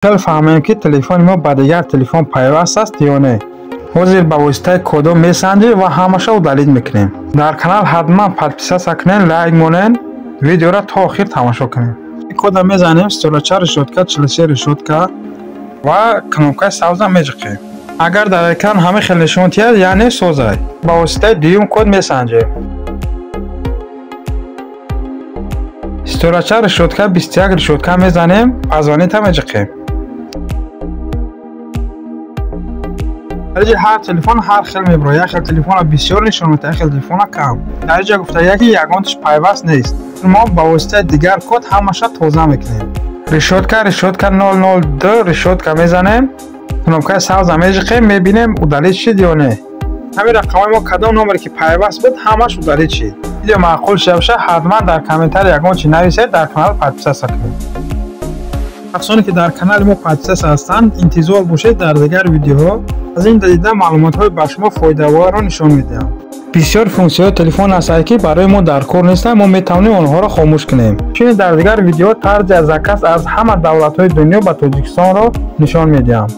Хел фаҳмем, ки телефони мо ба дигар телефон пайваст аст ё не? Ҳозир ба воситаи кодо месанҷем ва ҳамаша удалить мекунем. Дар канал ҳатман подписаться кунед, лайк монед, видеоро то охир тамошо кунед. Кода мезанем: ситорача решётка 43 решётка ва кнопкаи сабза меҷиқем. Агар дар экран ҳама хел нишон диҳад, яъне созай. Ба воситаи дуюм код месанҷем: ситорача решётка 21 решётка мезанем, позвонить а меҷиқем. Дар инҷа ҳар телефон ҳар хел мебирояд. Як хел телефона бисёр нишон медиҳад, як хел телефона кам. Дар инҷа гуфта, ки ягонташ пайваст нест. Мо ба воситаи дигар код ҳамаша тоза мекунем. Решётка решётка 002 решётка мезанем, кнопкаи сабза меҷиқем, мебинем, удалить шид ё не. Ҳамин рақамҳои мо, кадом номере ки пайваст буд, ҳамаш удалить шид. Видео маъқул шуда боша, ҳатман дар комментарий ягон чи нависед, дар канал подписаться кунед. Шахсоне ки дар канали мо подписаться ҳастанд, интизор бошед, дар дигар видеоҳо аз ин дида маълумотҳои ба шумо фоидаворро нишон медиҳам. Бисёр функсияҳои телефон ҳастанд, ки барои мо дар кор нестанд, мо метавонем онҳоро хомӯш кунем. Чунин дар дигар видеоҳо тарзи заказ аз ҳама давлатҳои дунё ба Тоҷикистонро нишон медиҳам.